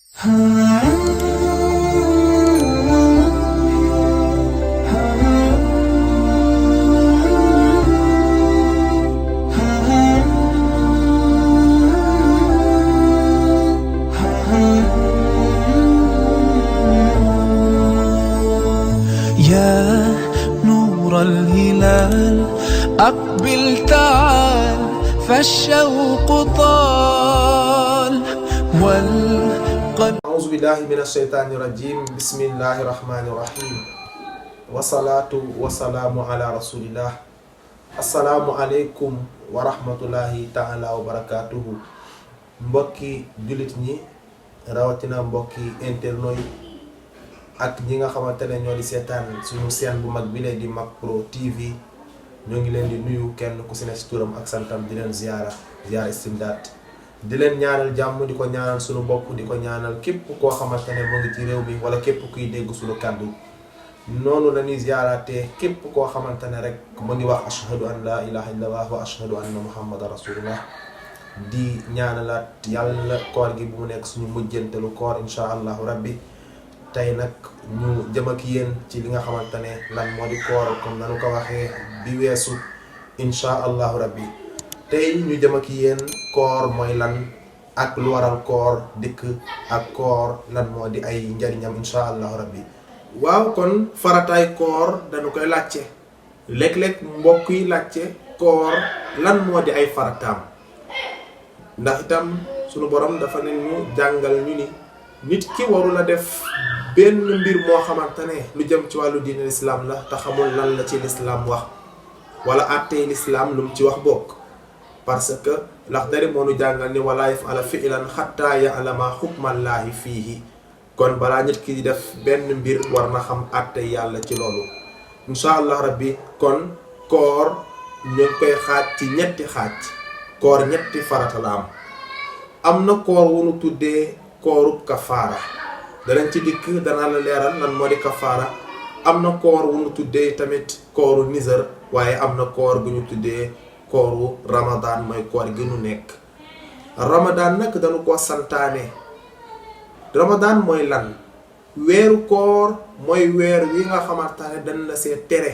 يا نور الهلال أقبل تعال فالشوق طال والقلب. أعوذ بالله من الشيطان الرجيم. بسم الله الرحمن الرحيم. والصلاة والسلام على رسول الله. السلام عليكم wa rahmatullahi ta'ala wa barakatuhu. Mbokki jullit ñi rawatina mbokki internet yi ak ñi nga xamante ne ñoo di seetaan suñu chaîne bu mag bi lee di Makpro TV, ñoo ngi leen di nuyu kenn ku si ne si turam ak santam, di leen ziara istimdaat, di leen ñaanal jàmm, di ko ñaanal suñu bopp, di ko ñaanal képp koo xamante ne mu ngi ci réew mi wala képp kuy dégg suñu kàddu. noonu la ñuy ziaraatee képp koo xamante ne rek mu ngi wax ashhadu an la ilaha illallah wa ashhadu anna muhammadan rasulullah, di ñaanalaat yàlla koor gi bu mu nekk suñu mujjantelu koor insha allahu rabbi. tey nag ñu jëm ak yéen ci li nga xamante ne lan moo di koor, comme nanu ko waxee bi weesu insha allahu rabbi. tey ñu jëm ak yéen koor mooy lan ak lu waral koor dikk ak koor lan moo di ay njariñam insha allahu rabbi. waaw, kon farataay koor dañu koy laajte léeg-léeg mbokk yi laajte koor lan moo di ay farataam, ndax itam sunu borom dafa ne ñu jàngal ñu ni nit ki warul a def benn mbir moo xamante ne lu jëm ci wàllu diine lislaam la te xamul lan la ci lislaam wax wala àttee lislaam lu mu ci wax bokk, parce que ndax dari moo nu jàngal ni wala yaf'ala fi'lan xatta ya'lama xukmallaahi fiihi. kon balaa nit ki di def benn mbir war na xam àtte yàlla ci loolu insha allah rabbi. kon koor ñu koy xaaj ci ñetti xaaj. koor ñetti farata la am na koor wu nu tuddee kooru kafaara, danañ ci dikk danaa la leeral lan moo di kafaara. am na koor wu nu tuddee tamit kooru nizar, waaye am na koor gu ñu tuddee kooru ramadan, mooy koor gi nu nekk. ramadan nag dañu ko santaane. ramadan mooy lan? weeru koor mooy weer wi nga xamante ne dañ la see tere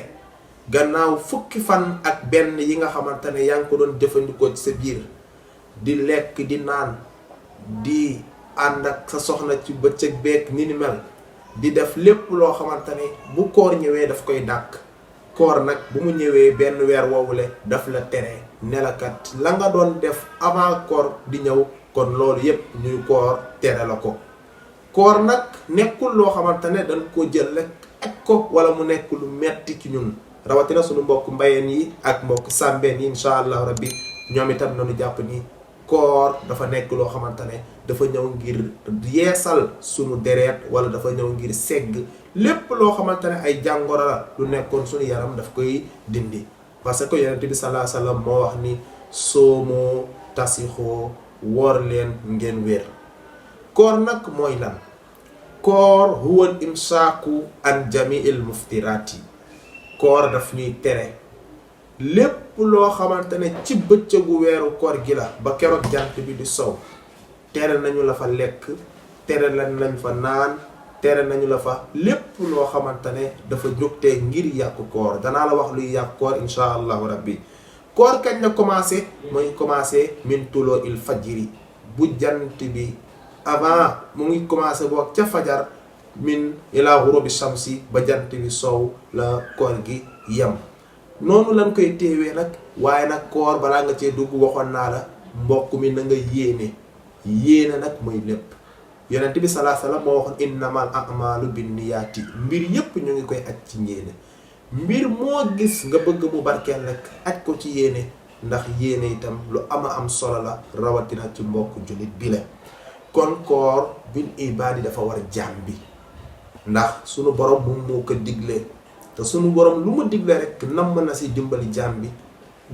gannaaw fukki fan ak benn yi nga xamante ne yaa ngi ko doon jëfandikoo ci sa biir, di lekk di naan, di ànd ak sa soxna ci bëccëg beek ni mel, di def lépp loo xamante ne bu koor ñëwee daf koy dàq. koor nag bu mu ñëwee benn weer woowule daf la tere nelakat la nga doon def avant koor di ñëw, kon loolu yépp ñuy koor tere la ko. koor nag nekkul loo xamante ne dañ ko jël rek ak ko wala mu nekk lu metti ci ñun, rawatina suñu mbokk mbayeen yi ak mbokk sàmbeen yi insha allahu rabbi. ñoom itam nañu jàpp ni koor dafa nekk loo xamante ne dafa ñëw ngir yeesal sunu deret, wala dafa ñëw ngir segg lépp loo xamante ne ay jàngoro la lu nekkoon suñu yaram daf koy dindi. parce que yonent bi sallallahu alayhi wasallam moo wax ni soomoo tasixoo woor leen ngeen wér. koor nag mooy lan? koor huwal imsaaku an jami'il muftiraati. koor daf ñuy tere lépp loo xamante ne ci bëccëgu weeru koor gi la ba keroog jant bi di sow. tere nañu la fa lekk, tere nañ fa naan, tere nañu la fa lépp loo xamante ne dafa jógtee ngir yàqu koor. danaa la wax luy yàqu koor insha allahu rabbi. koor kañ la commencé? mooy commencé min tuloo il fajiri, bu jant bi avant mu ngi commencé boog ca fajar, min ila ghurubi shamsi, ba jant bi sow la koor gi yem. noonu lañ koy téewee nag. waaye nag koor balaa nga cee dugg waxoon naa la mbokk mi na nga yéene nag mooy lépp. yonent bi sallallahu alayhi wasallam moo waxoon innamal a'malu binniyaati, mbir yépp ñu ngi koy aj ci yéene. mbir moo gis nga bëgg mu barkeel rek aj ko ci yéene, ndax yéene itam lu am solo la, rawatina ci mbokk jullit bi la. kon koor bil ibaadi dafa war jaam bi, ndax sunu borom moom moo ko digle, te sunu borom lu mu digle rek nam na si dimbali jaam bi,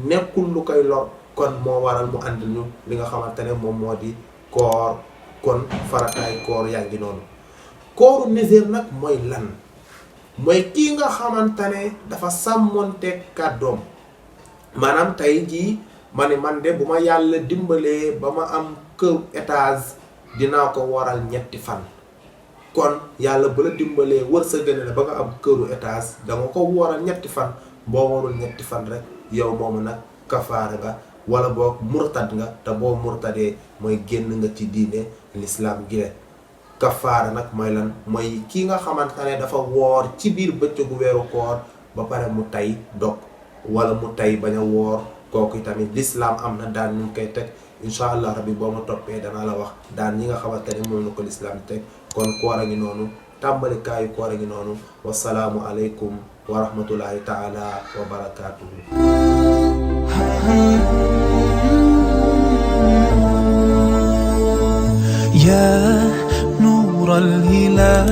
nekkul lu koy lor. kon moo waral mu ànd ñu li nga xamante ne moom moo di koor. kon farataay koor yaa ngi noonu. kooru nizar nag mooy lan? mooy kii nga xamante ne dafa sàmmonteeg kàddoom. maanaam tey jii ma ne man de bu ma yàlla dimbalee ba ma am kër étage dinaa ko waral ñetti fan. kon yàlla bu la dimbalee wërsëgale la ba nga am këru étage danga ko waral ñetti fan. boo warul ñetti fan rek yow moomu nag kafaara nga wala boog murtad nga te boo murtadee mooy génn nga ci diine l'islam gi le kafaara nag mooy lan mooy ki nga xamante ne dafa woor ci biir bëccëgu weeru koor ba pare mu tay dog wala mu tay bañ a woor kooku tamit l'islam am na daan ñu koy teg incha allah rabbi boo ma toppee danaa la wax daan ñi nga xamante ne moom la ko l'islam teg kon koor a ngi noonu tàmbalikaayu koor a ngi noonu wasalaamu aleykum wa rahmatullahi taala wa barakatuhu. يا نور الهلال